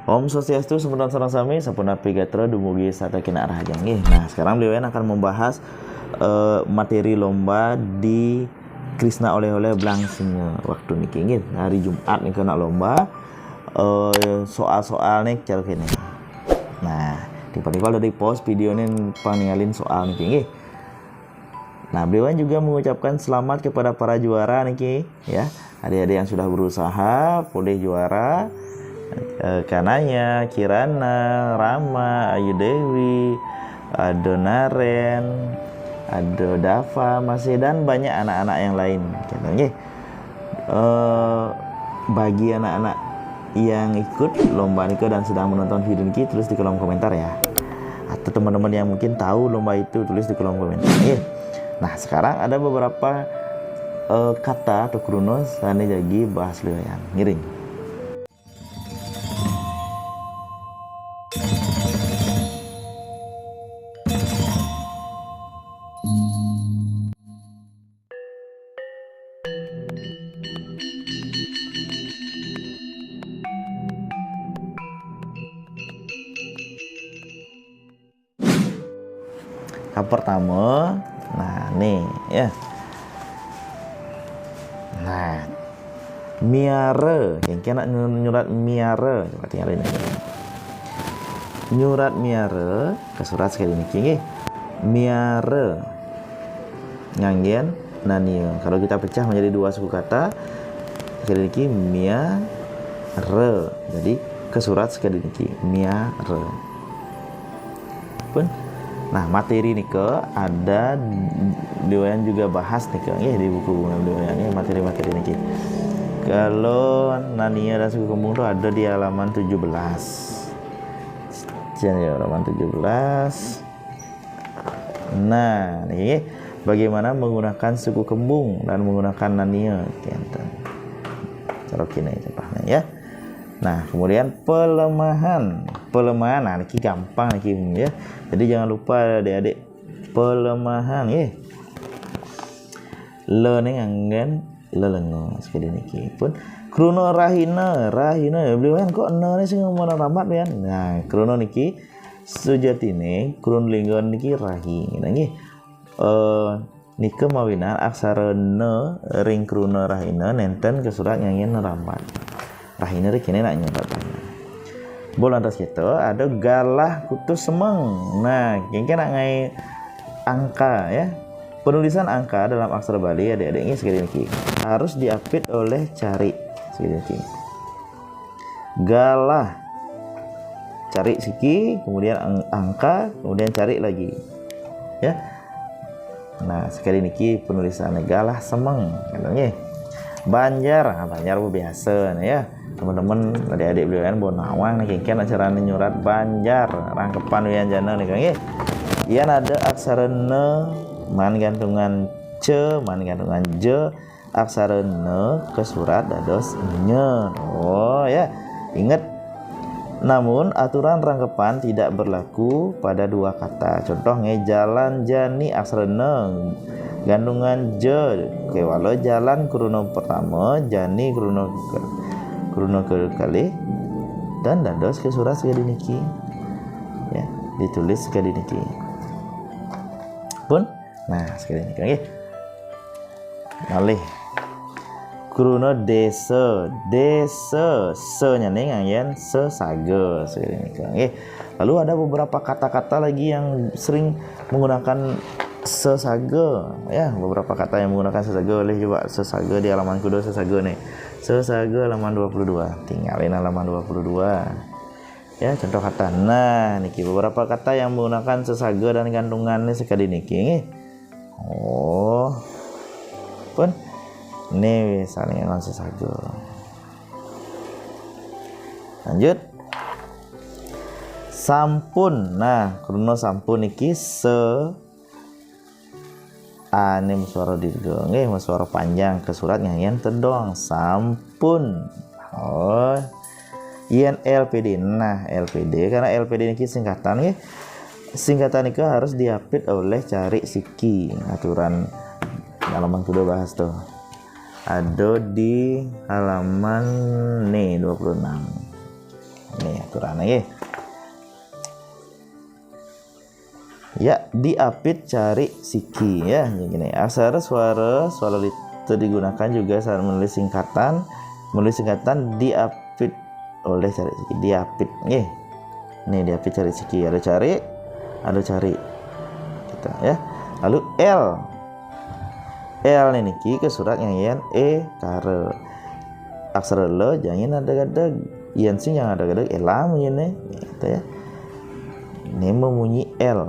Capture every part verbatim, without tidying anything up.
Om Swastiastu, semeton sareng sami, sapunapi gatra dumugi sareng kinarah rahayu. Nggih. Nah, sekarang Bli Wayan akan membahas eh, materi lomba di Krisna Oleh-oleh Blang Singa waktu niki, nggih. Hari Jumat nika nak lomba. Eh, soal-soal nih cara kene. Nah, timpal-timpal dari pause video nih pangningalin soal niki, nggih. Nah, Bli Wayan juga mengucapkan selamat kepada para juara niki, ya. Adik-adik yang sudah berusaha, polih juara. Eh, Kanaya, Kirana, Rama, Ayu Dewi, ada Naren, ada Dava, masih, dan banyak anak-anak yang lain. Gitu, nggih. Eh, bagi anak-anak yang ikut lomba niki dan sedang menonton video niki, tulis di kolom komentar, ya. Atau teman-teman yang mungkin tahu lomba itu, tulis di kolom komentar, nggih. Nah, sekarang ada beberapa eh, kata atau kruna sane jagi bahas Bli Wayan. Ngiring. Yang pertama, nah, nih, ya. Nah, miara, kengken nak nyu-, nyurat miara, coba tinggalin aja. Nyurat miara, kesurat sekali niki, nggih. Miara. Nganggen nania. Kalau kita pecah menjadi dua suku kata, sekali niki miara. Jadi, kesurat sekali niki, miara. Pun. Nah, materi nika ada Bli Wayan juga bahas nika, nggih, di buku bunga Bli Wayan, nggih, materi-materi niki. Kalau nania dan suku kembung tu ada di halaman tujuh belas. Jen ya, halaman tujuh belas. Nah, niki bagaimana menggunakan suku kembung dan menggunakan nania, kenten. Cara kene aja, Pak, ya. Nah, kemudian pelemahan. Pelemahan, nah, niki gampang niki, ya. Jadi, jangan lupa, adik-adik, pelemahan, nggih. Le ne nganggen lelenga sekali niki. Pun kruna rahina, rahina. Beli kan kok ne ne sing ngomong rambat, ya. Nah, kruna niki sujatine kruna lingga niki rahi. Nah, nggih. Eh, nika mawinan aksara ne ring kruna rahina nenten kesurat nganggen rambat. Rahina ri kene nak nyebut. Bo lantas kita ada galah kutus semeng. Nah, kengken nak ngai angka, ya. Penulisan angka dalam aksara Bali, adik-adik, ini sekali niki harus diapit oleh cari, sekali niki. Galah, cari siki, kemudian ang-, angka, kemudian cari lagi, ya. Nah, sekali niki penulisannya galah semeng, gitu, nggih. Banjar, nah, Banjar bu biasa nih, ya. Teman-teman, adik-adik beliau kan bo nawang nih, kengken acarane nyurat Banjar, rangkepan wianjana nih, nggih. Yan ada aksara ne, man gantungan ce, man gantungan je, aksara ne kesurat dados nye. Oh, ya. Ingat, namun aturan rangkepan tidak berlaku pada dua kata. Contoh nggih, jalan jani aksara ne gantungan je, kewala jalan kruna pertama, jani kruna ke-, kruna kekalih, dan dados kesurat sekali niki. Ya, ditulis sekali niki. Pun, nah, sekali niki, nggih. Malih. Kruna desa, desa, se nyane nganggen sesaga, sekali niki, nggih. Lalu ada beberapa kata-kata lagi yang sering menggunakan sesaga, ya, beberapa kata yang menggunakan sesaga, boleh coba sesaga di halaman kedua, sesaga nih. Sesaga halaman dua puluh dua. Tinggalin halaman dua puluh dua. Ya, contoh kata. Nah, niki beberapa kata yang menggunakan sesaga dan gantungannya sekali niki, nggih. Oh. Pun. Nih, saling dengan sesaga. Lanjut. Sampun. Nah, kruna sampun niki se-, ane masuara dirga. Nggih, masuara panjang kesurat nganggen tedong. Sampun. Oh. Yen L P D. Nah, L P D, karena L P D niki singkatan, nggih. Singkatan niki harus diapit oleh cari siki. Aturan halaman kedua bahas tuh. Ada di halaman nih dua puluh enam. Nih, Aturan nggih. Ya, diapit cari siki ya. Jadi gini, aksara suara suara itu digunakan juga saat menulis singkatan. Menulis singkatan diapit oleh cari siki, diapit nggih. Nih, diapit cari siki, ada cari, ada cari. Kita ya. Lalu L. L niki kesurat nganggen e kara. Aksara le jangan ada gadeg. Yen sing jangan ada gadeg, ela munyi ne. Gitu ya. Ini memunyi L.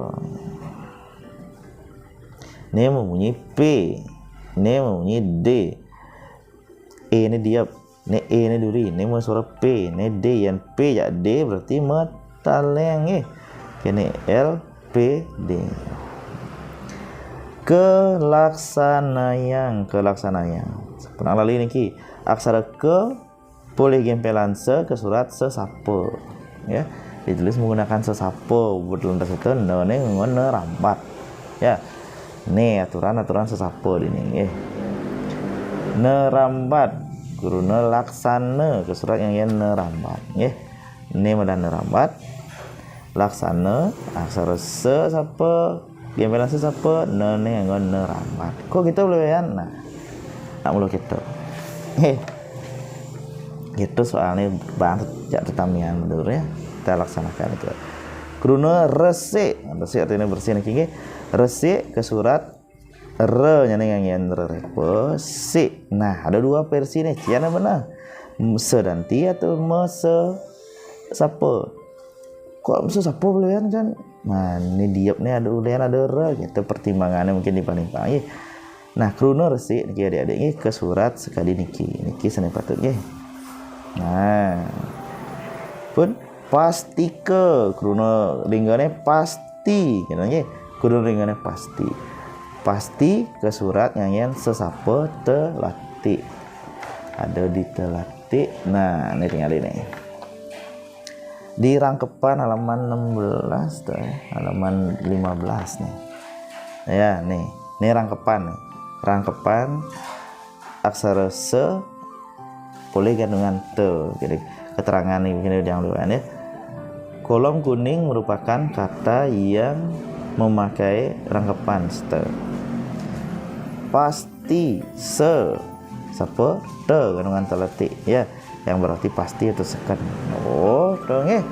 Ini memunyi P. Ini memunyi D. E ini diap. Ini E ini duri. Ini mau suara P. Ini D. Yen P jak D berarti metaleng nggih. Kene L P D. Kelaksanayang, kelaksanayang. Sampun lali niki. Aksara ke polih gempelan se kesurat sesapa. Ya, ditulis menggunakan sesapa. Betul itu ne ne nganggo ne rambat. Ya. Nih aturan-aturan sesapa dini nggih. Ne rambat, kruna laksana kesurat nganggen ne rambat nggih. Ne madan ne rambat. Laksana, aksara se sapa, gempelan se sapa, ne ne nganggo ne rambat. Kok gitu, Bli Wayan? Nah, nak mulu gitu. Heh. Gitu soalnya banget jak tetamian dulu ya. Kita laksanakan itu. Kruna resik, resik artinya bersih niki nggih. Resik kesurat re nyane nganggen re repa, sik. Nah, ada dua versi nih. Cian yang benar. Sedanti atau mese sapa? Kok mese sapa, Bli Wayan kan? Nah, ini diap nih ada ulian ada re gitu, pertimbangannya mungkin dipanimpang. Nggih. Nah, kruna resik niki adik-adik nggih kesurat sekadi niki. Niki sane patut nggih. Nah. Pun pastika, kruna linggane pasti, gitu nggih. Kruna linggane pasti. Pasti kesurat nganggen sesapa telati. Ada di telati. Nah, ini tinggal ini. Di rangkepan halaman enam belas tuh ya, halaman lima belas nih. Ya, nih. Ini rangkepan nih. Rangkepan aksara se polih gantungan te. Jadi keterangan ini begini yang duluan ya. Kolom kuning merupakan kata yang memakai rangkepan ste. Pasti se sapa te gantungan telati ya, yang berarti pasti atau seken. Oh, to nggih.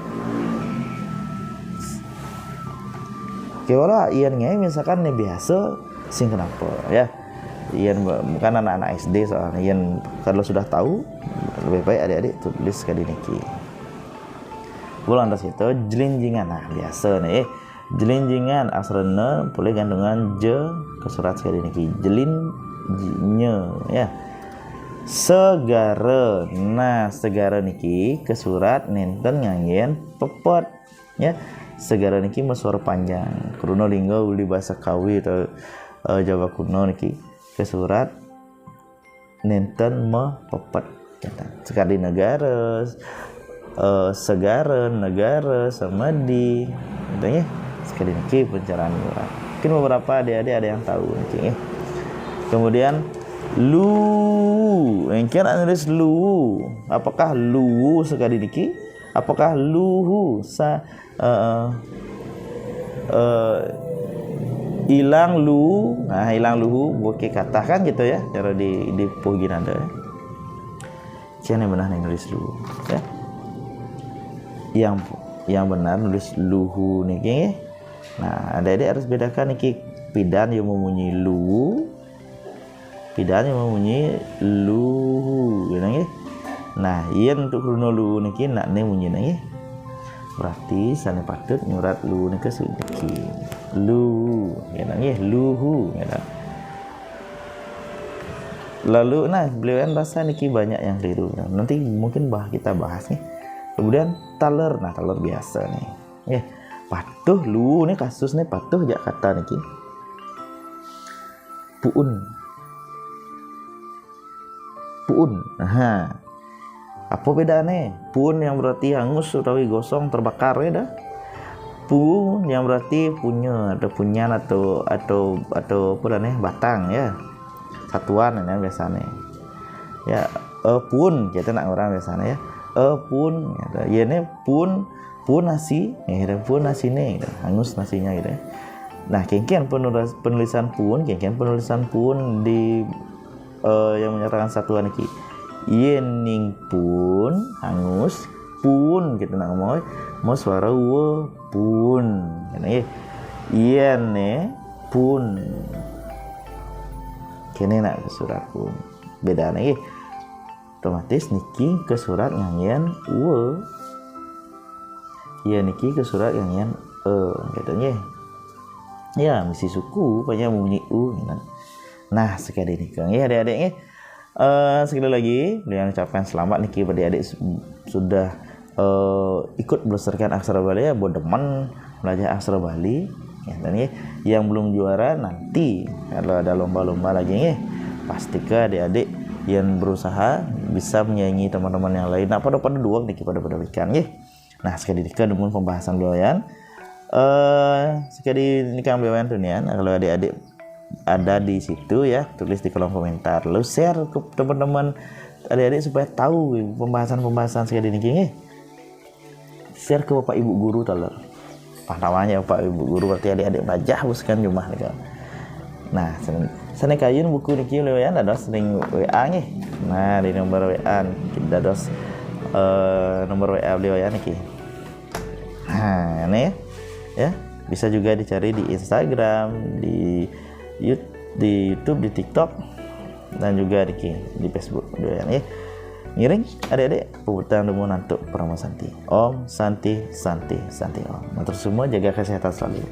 Oke, wala yen nggih misalkan nih biasa sing kenapa ya. Yen bukan anak-anak S D soalnya. Yen kalau sudah tahu, lebih baik adik-adik tulis sekali niki. Bulan tas itu jelinjingan. Nah, biasa nih. Jelinjingan aksara ne polih gantungan je kesurat sekali niki. Jelin ji- nye ya. Segara. Nah, segara niki kesurat nenten nganggen pepet. Ya. Segara niki masuara panjang. Kruna lingga uli basa Kawi atau eh, Jawa kuno niki kesurat nenten mepepet. Sekadi negara, eh, segara, negara, semedi. Gitu ya. Sekadi niki pencerahan murah. Mungkin beberapa adik-adik ada yang tahu niki ya. Kemudian lu, mungkin nulis lu. Apakah lu sekadi niki? Apakah luhu sa eh, eh, ilang lu, nah ilang luhu buat kata kan gitu ya, cara di di puh ginanda ya. Siapa yang benar nih nulis lu ya? Yang yang benar nulis luhu niki. Nah, adik-adik harus bedakan niki pidan yang memunyi lu, pidan yang memunyi luhu, gitu nggih. Nah, yen untuk kruna luhu niki nak ne munyi nggih. Berarti sane patut nyurat luhu niki sedikit. Luhu, gitu nggih, luhu, gitu. Lalu nah, beliau kan rasa niki banyak yang keliru. Nanti mungkin bah kita bahas nih. Kemudian taler, nah taler biasa nih. Nggih. Patuh luhu nih kasus nih patuh jak kata niki. Puun. Puun. Aha. Apa bedane? Puun yang berarti hangus utawi gosong terbakar ya dah. Puun yang berarti punya atau punyan atau atau atau apa dah nih batang ya. Satuan ya biasanya. Ya, eh, puun kita nak orang biasanya ya. eh, pun, gitu. Ieu né pun, pun nasi, gitu. Pun nasi né, gitu. Hangus nasinya gitu ya. Nah, kéngkén penulis- penulisan pun, kéngkén penulisan pun di eh, yang menyatakan satuan niki. Yén ning pun hangus, pun gitu nah, mau mau suara uwe, pun. Kéné nggih. Yén né pun. Kéné nak surat pun. Bédana nggih. Otomatis niki kesurat nganggén uwe. Yén niki kesurat nganggén e gitu nggih. Ya, misi suku panya bunyi u gitu. Nah, sekali niki nggih adik-adik nggih. Eh, sekali lagi, Beliau ucapkan selamat niki bagi adik-adik su- sudah eh, ikut melestarikan aksara Bali ya, buat demen belajar aksara Bali. Ya, dan nggih, yang belum juara nanti kalau ada lomba-lomba lagi nggih, pasti ke adik-adik yang berusaha bisa menyaingi teman-teman yang lain. Nah, pada-pada dua niki pada-pada ikan nggih. Nah, sekali niki dumun pembahasan Beliau ya. Eh, sekali niki Beliau tuh nih ya. Nah, kalau adik-adik ada di situ ya, tulis di kolom komentar. Lalu share ke teman-teman adik-adik supaya tahu pembahasan-pembahasan sekali niki nggih. Share ke Bapak Ibu guru taler. Pahtawanya Bapak Ibu guru berarti adik-adik belajar bus kan jumah nih kan. Nah, sen- sané kayun buku niki Beliau ya dados ning W A nggih. Nah, di nomor W A niki dados eh, nomor W A Beliau ya niki. Nah, ini ya. Ya, bisa juga dicari di Instagram, di Yout- di YouTube, di TikTok, dan juga di di Facebook Beliau ya. Ngiring adik-adik puputang dumun antuk Parama Santi. Om Santi, Santi, Santi Om. Matur semua, jaga kesehatan selalu.